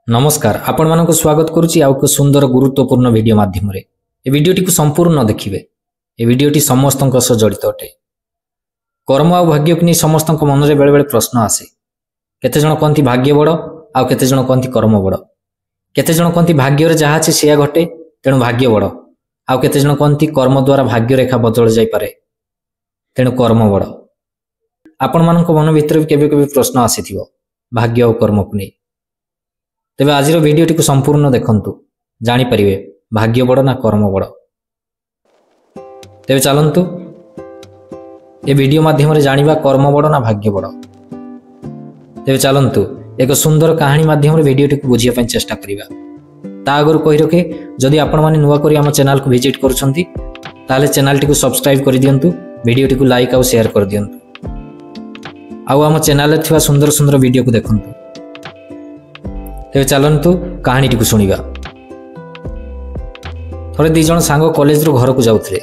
ନମସ୍କାର, ଆପଣମାନଙ୍କୁ ସ୍ୱାଗତ କରୁଛି ଆଉ ଏକ ସୁନ୍ଦର ଗୁରୁତ୍ୱପୂର୍ଣ୍ଣ ଭିଡ଼ିଓ ମାଧ୍ୟମରେ। ଏ ଭିଡ଼ିଓଟିକୁ ସମ୍ପୂର୍ଣ୍ଣ ଦେଖିବେ। ଏ ଭିଡ଼ିଓଟି ସମସ୍ତଙ୍କ ସହ ଜଡ଼ିତ ଅଟେ। କର୍ମ ଆଉ ଭାଗ୍ୟକୁ ନେଇ ସମସ୍ତଙ୍କ ମନରେ ବେଳେବେଳେ ପ୍ରଶ୍ନ ଆସେ। କେତେଜଣ କହନ୍ତି ଭାଗ୍ୟ ବଡ଼, ଆଉ କେତେଜଣ କହନ୍ତି କର୍ମ ବଡ଼। କେତେଜଣ କହନ୍ତି ଭାଗ୍ୟରେ ଯାହା ଅଛି ସେୟା ଘଟେ, ତେଣୁ ଭାଗ୍ୟ ବଡ଼। ଆଉ କେତେଜଣ କହନ୍ତି କର୍ମ ଦ୍ୱାରା ଭାଗ୍ୟରେଖା ବଦଳି ଯାଇପାରେ, ତେଣୁ କର୍ମ ବଡ଼। ଆପଣମାନଙ୍କ ମନ ଭିତରେ ବି କେବେ କେବେ ପ୍ରଶ୍ନ ଆସିଥିବ ଭାଗ୍ୟ ଆଉ କର୍ମକୁ ନେଇ। ତେବେ ଆଜିର ଭିଡ଼ିଓଟିକୁ ସମ୍ପୂର୍ଣ୍ଣ ଦେଖନ୍ତୁ, ଜାଣିପାରିବେ ଭାଗ୍ୟ ବଡ଼ ନା କର୍ମ ବଡ଼। ତେବେ ଚାଲନ୍ତୁ ଏ ଭିଡ଼ିଓ ମାଧ୍ୟମରେ ଜାଣିବା କର୍ମ ବଡ଼ ନା ଭାଗ୍ୟ ବଡ଼। ତେବେ ଚାଲନ୍ତୁ ଏକ ସୁନ୍ଦର କାହାଣୀ ମାଧ୍ୟମରେ ଭିଡ଼ିଓଟିକୁ ବୁଝିବା ପାଇଁ ଚେଷ୍ଟା କରିବା। ତା ଆଗରୁ କହି ରଖେ, ଯଦି ଆପଣମାନେ ନୂଆ କରି ଆମ ଚ୍ୟାନେଲକୁ ଭିଜିଟ୍ କରୁଛନ୍ତି ତାହେଲେ ଚ୍ୟାନେଲଟିକୁ ସବସ୍କ୍ରାଇବ୍ କରିଦିଅନ୍ତୁ, ଭିଡ଼ିଓଟିକୁ ଲାଇକ୍ ଆଉ ସେୟାର କରିଦିଅନ୍ତୁ, ଆଉ ଆମ ଚ୍ୟାନେଲରେ ଥିବା ସୁନ୍ଦର ସୁନ୍ଦର ଭିଡ଼ିଓକୁ ଦେଖନ୍ତୁ। ତେବେ ଚାଲନ୍ତୁ କାହାଣୀଟିକୁ ଶୁଣିବା। ଥରେ ଦୁଇ ଜଣ ସାଙ୍ଗ କଲେଜରୁ ଘରକୁ ଯାଉଥିଲେ।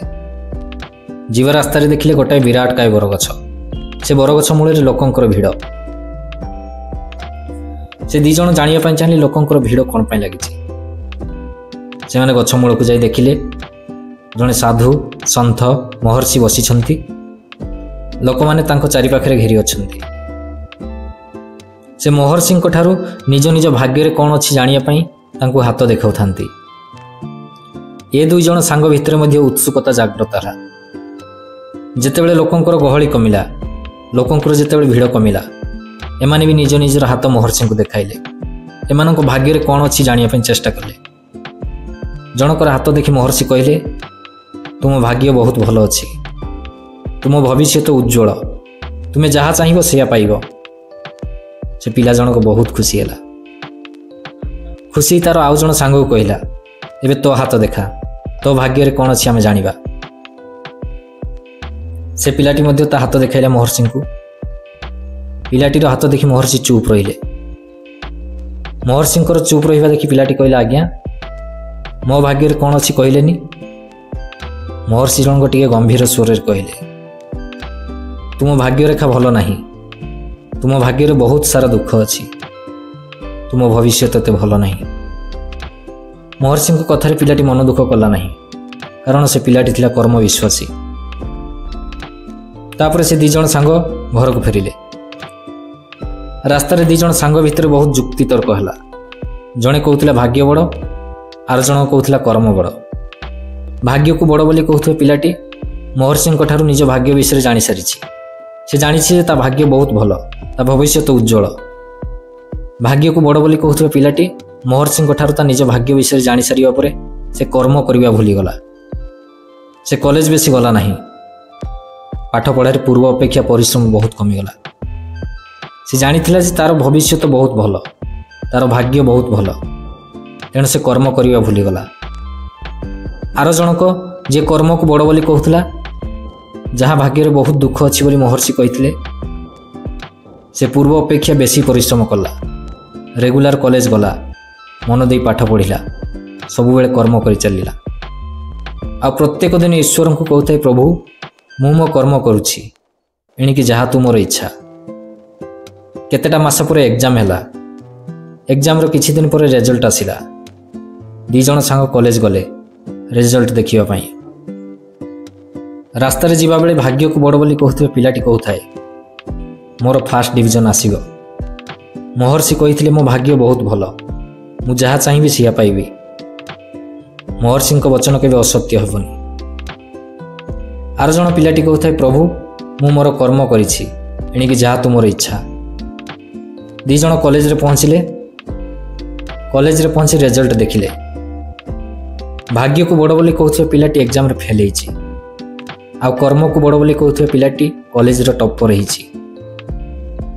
ଯିବା ରାସ୍ତାରେ ଦେଖିଲେ ଗୋଟାଏ ବିରାଟକାୟ ବରଗଛ। ସେ ବରଗଛ ମୂଳରେ ଲୋକଙ୍କର ଭିଡ଼। ସେ ଦୁଇ ଜଣ ଜାଣିବା ପାଇଁ ଚାହିଁଲେ ଲୋକଙ୍କର ଭିଡ଼ କ'ଣ ପାଇଁ ଲାଗିଛି। ସେମାନେ ଗଛ ମୂଳକୁ ଯାଇ ଦେଖିଲେ ଜଣେ ସାଧୁ ସନ୍ଥ ମହର୍ଷି ବସିଛନ୍ତି। ଲୋକମାନେ ତାଙ୍କ ଚାରିପାଖରେ ଘେରି ଅଛନ୍ତି। ସେ ମହର୍ଷିଙ୍କ ଠାରୁ ନିଜ ନିଜ ଭାଗ୍ୟରେ କ'ଣ ଅଛି ଜାଣିବା ପାଇଁ ତାଙ୍କୁ ହାତ ଦେଖାଉଥାନ୍ତି। ଏ ଦୁଇ ଜଣ ସାଙ୍ଗ ଭିତରେ ମଧ୍ୟ ଉତ୍ସୁକତା ଜାଗ୍ରତ ହେଲା। ଯେତେବେଳେ ଲୋକଙ୍କର ଗହଳି କମିଲା, ଲୋକଙ୍କର ଯେତେବେଳେ ଭିଡ଼ କମିଲା, ଏମାନେ ବି ନିଜ ନିଜର ହାତ ମହର୍ଷିଙ୍କୁ ଦେଖାଇଲେ। ଏମାନଙ୍କ ଭାଗ୍ୟରେ କ'ଣ ଅଛି ଜାଣିବା ପାଇଁ ଚେଷ୍ଟା କଲେ। ଜଣଙ୍କର ହାତ ଦେଖି ମହର୍ଷି କହିଲେ, ତୁମ ଭାଗ୍ୟ ବହୁତ ଭଲ ଅଛି, ତୁମ ଭବିଷ୍ୟତ ଉଜ୍ଜ୍ୱଳ, ତୁମେ ଯାହା ଚାହିଁବ ସେୟା ପାଇବ। ସେ ପିଲା ଜଣକ ବହୁତ ଖୁସି ହେଲା। ଖୁସି ତାର ଆଉ ଜଣ ସାଙ୍ଗକୁ କହିଲା, ଏବେ ତୋ ହାତ ଦେଖା, ତୋ ଭାଗ୍ୟରେ କ'ଣ ଅଛି ଆମେ ଜାଣିବା। ସେ ପିଲାଟି ମଧ୍ୟ ତା ହାତ ଦେଖାଇଲା ମହର୍ଷିଙ୍କୁ। ପିଲାଟିର ହାତ ଦେଖି ମହର୍ଷି ଚୁପ୍ ରହିଲେ। ମହର୍ଷିଙ୍କର ଚୁପ୍ ରହିବା ଦେଖି ପିଲାଟି କହିଲା, ଆଜ୍ଞା ମୋ ଭାଗ୍ୟରେ କ'ଣ ଅଛି କହିଲେନି? ମହର୍ଷି ଜଣକ ଟିକେ ଗମ୍ଭୀର ସ୍ୱରରେ କହିଲେ, ତୁମ ଭାଗ୍ୟରେଖା ଭଲ ନାହିଁ, ତୁମ ଭାଗ୍ୟରେ ବହୁତ ସାରା ଦୁଃଖ ଅଛି, ତୁମ ଭବିଷ୍ୟତ ଏତେ ଭଲ ନାହିଁ। ମହର୍ଷିଙ୍କ କଥାରେ ପିଲାଟି ମନ ଦୁଃଖ କଲା ନାହିଁ, କାରଣ ସେ ପିଲାଟି ଥିଲା କର୍ମବିଶ୍ୱାସୀ। ତାପରେ ସେ ଦୁଇ ଜଣ ସାଙ୍ଗ ଘରକୁ ଫେରିଲେ। ରାସ୍ତାରେ ଦୁଇ ଜଣ ସାଙ୍ଗ ଭିତରେ ବହୁତ ଯୁକ୍ତିତର୍କ ହେଲା। ଜଣେ କହୁଥିଲା ଭାଗ୍ୟ ବଡ଼, ଆର ଜଣ କହୁଥିଲା କର୍ମ ବଡ଼। ଭାଗ୍ୟକୁ ବଡ଼ ବୋଲି କହୁଥିବା ପିଲାଟି ମହର୍ଷିଙ୍କ ଠାରୁ ନିଜ ଭାଗ୍ୟ ବିଷୟରେ ଜାଣିସାରିଛି। ସେ ଜାଣିଛି ଯେ ତା ଭାଗ୍ୟ ବହୁତ ଭଲ, ତା ଭବିଷ୍ୟତ ଉଜ୍ଜ୍ୱଳ। ଭାଗ୍ୟକୁ ବଡ଼ ବୋଲି କହୁଥିବା ପିଲାଟି ମହର୍ଷିଙ୍କ ଠାରୁ ତା ନିଜ ଭାଗ୍ୟ ବିଷୟରେ ଜାଣିସାରିବା ପରେ ସେ କର୍ମ କରିବା ଭୁଲିଗଲା। ସେ କଲେଜ ବେଶୀ ଗଲା ନାହିଁ। ପାଠ ପଢ଼ାରେ ପୂର୍ବ ଅପେକ୍ଷା ପରିଶ୍ରମ ବହୁତ କମିଗଲା। ସେ ଜାଣିଥିଲା ଯେ ତାର ଭବିଷ୍ୟତ ବହୁତ ଭଲ, ତାର ଭାଗ୍ୟ ବହୁତ ଭଲ, ତେଣୁ ସେ କର୍ମ କରିବା ଭୁଲିଗଲା। ଆର ଜଣକ ଯିଏ କର୍ମକୁ ବଡ଼ ବୋଲି କହୁଥିଲା, ଯାହା ଭାଗ୍ୟରେ ବହୁତ ଦୁଃଖ ଅଛି ବୋଲି ମହର୍ଷି କହିଥିଲେ, ସେ ପୂର୍ବ ଅପେକ୍ଷା ବେଶୀ ପରିଶ୍ରମ କଲା। ରେଗୁଲାର କଲେଜ ଗଲା, ମନ ଦେଇ ପାଠ ପଢ଼ିଲା, ସବୁବେଳେ କର୍ମ କରି ଚାଲିଲା। ଆଉ ପ୍ରତ୍ୟେକ ଦିନ ଈଶ୍ୱରଙ୍କୁ କହୁଥାଏ, ପ୍ରଭୁ ମୁଁ ମୋ କର୍ମ କରୁଛି, ଏଣିକି ଯାହା ତୁମର ଇଚ୍ଛା। କେତେଟା ମାସ ପରେ ଏକ୍ଜାମ୍ ହେଲା। ଏକ୍ଜାମ୍ର କିଛି ଦିନ ପରେ ରେଜଲ୍ଟ ଆସିଲା। ଦୁଇ ଜଣ ସାଙ୍ଗ କଲେଜ ଗଲେ ରେଜଲ୍ଟ ଦେଖିବା ପାଇଁ। ରାସ୍ତାରେ ଯିବାବେଳେ ଭାଗ୍ୟକୁ ବଡ଼ ବୋଲି କହୁଥିବା ପିଲାଟି କହୁଥାଏ, ମୋର ଫାଷ୍ଟ ଡିଭିଜନ୍ ଆସିବ। ମହର୍ଷି କହିଥିଲେ ମୋ ଭାଗ୍ୟ ବହୁତ ଭଲ, ମୁଁ ଯାହା ଚାହିଁବି ସେଇଆ ପାଇବି। ମହର୍ଷିଙ୍କ ବଚନ କେବେ ଅସତ୍ୟ ହେବନି। ଆର ଜଣ ପିଲାଟି କହୁଥାଏ, ପ୍ରଭୁ ମୁଁ ମୋର କର୍ମ କରିଛି, ଏଣିକି ଯାହା ତୁମର ଇଚ୍ଛା। ଦୁଇ ଜଣ କଲେଜରେ ପହଞ୍ଚିଲେ। କଲେଜରେ ପହଞ୍ଚି ରେଜଲ୍ଟ ଦେଖିଲେ। ଭାଗ୍ୟକୁ ବଡ଼ ବୋଲି କହୁଥିବା ପିଲାଟି ଏକ୍ଜାମ୍ରେ ଫେଲ୍ ହେଇଛି, ଆଉ କର୍ମକୁ ବଡ଼ ବୋଲି କହୁଥିବା ପିଲାଟି କଲେଜର ଟପ୍ପର ହେଇଛି।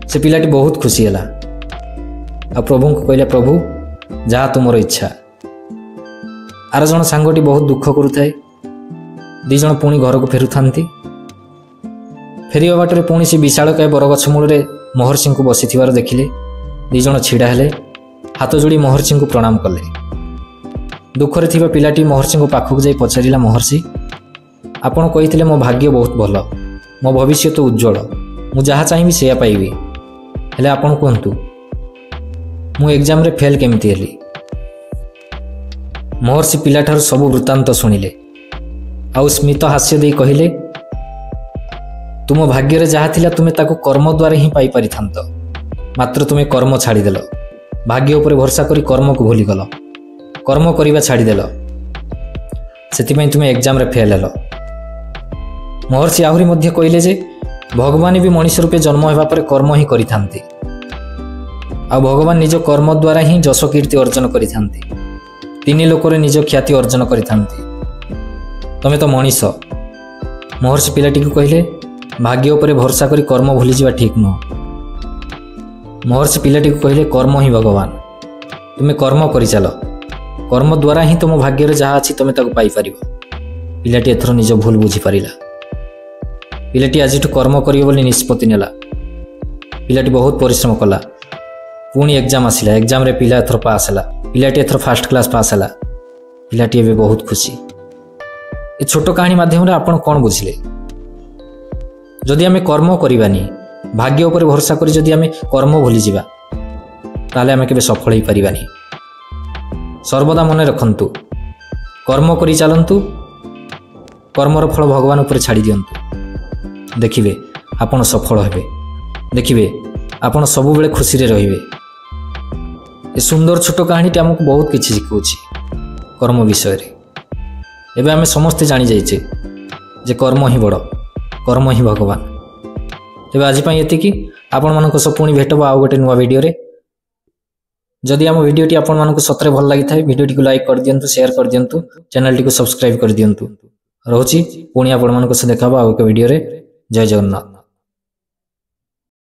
ସେ ପିଲାଟି ବହୁତ ଖୁସି ହେଲା ଆଉ ପ୍ରଭୁଙ୍କୁ କହିଲା, ପ୍ରଭୁ ଯାହା ତୁମର ଇଚ୍ଛା। ଆର ଜଣ ସାଙ୍ଗଟି ବହୁତ ଦୁଃଖ କରୁଥାଏ। ଦୁଇ ଜଣ ପୁଣି ଘରକୁ ଫେରୁଥାନ୍ତି। ଫେରିବା ବାଟରେ ପୁଣି ସେ ବିଶାଳକାୟ ବରଗଛ ମୂଳରେ ମହର୍ଷିଙ୍କୁ ବସିଥିବାର ଦେଖିଲେ। ଦୁଇ ଜଣ ଛିଡ଼ା ହେଲେ, ହାତ ଯୋଡ଼ି ମହର୍ଷିଙ୍କୁ ପ୍ରଣାମ କଲେ। ଦୁଃଖରେ ଥିବା ପିଲାଟି ମହର୍ଷିଙ୍କ ପାଖକୁ ଯାଇ ପଚାରିଲା, ମହର୍ଷି ଆପଣ କହିଥିଲେ ମୋ ଭାଗ୍ୟ ବହୁତ ଭଲ, ମୋ ଭବିଷ୍ୟତ ଉଜ୍ଜ୍ୱଳ, ମୁଁ ଯାହା ଚାହିଁବି ସେଇଆ ପାଇବି, ହେଲେ ଆପଣ କୁହନ୍ତୁ ମୁଁ ଏକ୍ଜାମ୍ରେ ଫେଲ୍ କେମିତି ହେଲି? ମହର୍ଷି ପିଲାଠାରୁ ସବୁ ବୃତ୍ତାନ୍ତ ଶୁଣିଲେ ଆଉ ସ୍ମିତ ହାସ୍ୟ ଦେଇ କହିଲେ, ତୁମ ଭାଗ୍ୟରେ ଯାହା ଥିଲା ତୁମେ ତାକୁ କର୍ମ ଦ୍ୱାରା ହିଁ ପାଇପାରିଥାନ୍ତ, ମାତ୍ର ତୁମେ କର୍ମ ଛାଡ଼ିଦେଲ। ଭାଗ୍ୟ ଉପରେ ଭରସା କରି କର୍ମକୁ ଭୁଲିଗଲ, କର୍ମ କରିବା ଛାଡ଼ିଦେଲ, ସେଥିପାଇଁ ତୁମେ ଏକ୍ଜାମ୍ରେ ଫେଲ୍ ହେଲ। ମହର୍ଷି ଆହୁରି ମଧ୍ୟ କହିଲେ ଯେ ଭଗବାନ ବି ମଣିଷ ରୂପେ ଜନ୍ମ ହେବା ପରେ କର୍ମ ହିଁ କରିଥାନ୍ତି, ଆଉ ଭଗବାନ ନିଜ କର୍ମ ଦ୍ୱାରା ହିଁ ଯଶ କୀର୍ତ୍ତି ଅର୍ଜନ କରିଥାନ୍ତି, ତିନି ଲୋକରେ ନିଜ ଖ୍ୟାତି ଅର୍ଜନ କରିଥାନ୍ତି। ତମେ ତ ମଣିଷ। ମହର୍ଷି ପିଲାଟିକୁ କହିଲେ, ଭାଗ୍ୟ ଉପରେ ଭରସା କରି କର୍ମ ଭୁଲିଯିବା ଠିକ୍ ନୁହଁ। ମହର୍ଷି ପିଲାଟିକୁ କହିଲେ, କର୍ମ ହିଁ ଭଗବାନ, ତୁମେ କର୍ମ କରିଚାଲ, କର୍ମ ଦ୍ୱାରା ହିଁ ତୁମ ଭାଗ୍ୟରେ ଯାହା ଅଛି ତୁମେ ତାକୁ ପାଇପାରିବ। ପିଲାଟି ଏଥର ନିଜ ଭୁଲ ବୁଝିପାରିଲା। ପିଲାଟି ଆଜିଠୁ କର୍ମ କରିବ ବୋଲି ନିଷ୍ପତ୍ତି ନେଲା। ପିଲାଟି ବହୁତ ପରିଶ୍ରମ କଲା। ପୁଣି ଏକ୍ଜାମ୍ ଆସିଲା। ଏକ୍ଜାମ୍ରେ ପିଲା ଏଥର ପାସ୍ ହେଲା। ପିଲାଟି ଏଥର ଫାର୍ଷ୍ଟ କ୍ଲାସ୍ ପାସ୍ ହେଲା। ପିଲାଟି ଏବେ ବହୁତ ଖୁସି। ଏ ଛୋଟ କାହାଣୀ ମାଧ୍ୟମରେ ଆପଣ କ'ଣ ବୁଝିଲେ? ଯଦି ଆମେ କର୍ମ କରିବାନି, ଭାଗ୍ୟ ଉପରେ ଭରସା କରି ଯଦି ଆମେ କର୍ମ ଭୁଲିଯିବା, ତାହେଲେ ଆମେ କେବେ ସଫଳ ହେଇପାରିବାନି। ସର୍ବଦା ମନେ ରଖନ୍ତୁ, କର୍ମ କରି ଚାଲନ୍ତୁ, କର୍ମର ଫଳ ଭଗବାନ ଉପରେ ଛାଡ଼ି ଦିଅନ୍ତୁ। ଦେଖିବେ ଆପଣ ସଫଳ ହେବେ। ଦେଖିବେ ଆପଣ ସବୁବେଳେ ଖୁସିରେ ରହିବେ। ଏ ସୁନ୍ଦର ଛୋଟ କାହାଣୀଟି ଆମକୁ ବହୁତ କିଛି ଶିଖାଉଛି କର୍ମ ବିଷୟରେ। ଏବେ ଆମେ ସମସ୍ତେ ଜାଣିଯାଇଛେ ଯେ କର୍ମ ହିଁ ବଡ଼, କର୍ମ ହିଁ ଭଗବାନ। ତେବେ ଆଜି ପାଇଁ ଏତିକି। ଆପଣମାନଙ୍କ ସହ ପୁଣି ଭେଟ ହେବ ଆଉ ଗୋଟେ ନୂଆ ଭିଡ଼ିଓରେ। ଯଦି ଆମ ଭିଡ଼ିଓଟି ଆପଣମାନଙ୍କୁ ସତରେ ଭଲ ଲାଗିଥାଏ, ଭିଡ଼ିଓଟିକୁ ଲାଇକ୍ କରିଦିଅନ୍ତୁ, ସେୟାର କରିଦିଅନ୍ତୁ, ଚ୍ୟାନେଲଟିକୁ ସବସ୍କ୍ରାଇବ୍ କରିଦିଅନ୍ତୁ। ରହୁଛି, ପୁଣି ଆପଣମାନଙ୍କ ସହ ଦେଖା ହେବ ଆଉ ଏକ ଭିଡ଼ିଓରେ। ଜୟ ଜଗନ୍ନାଥ।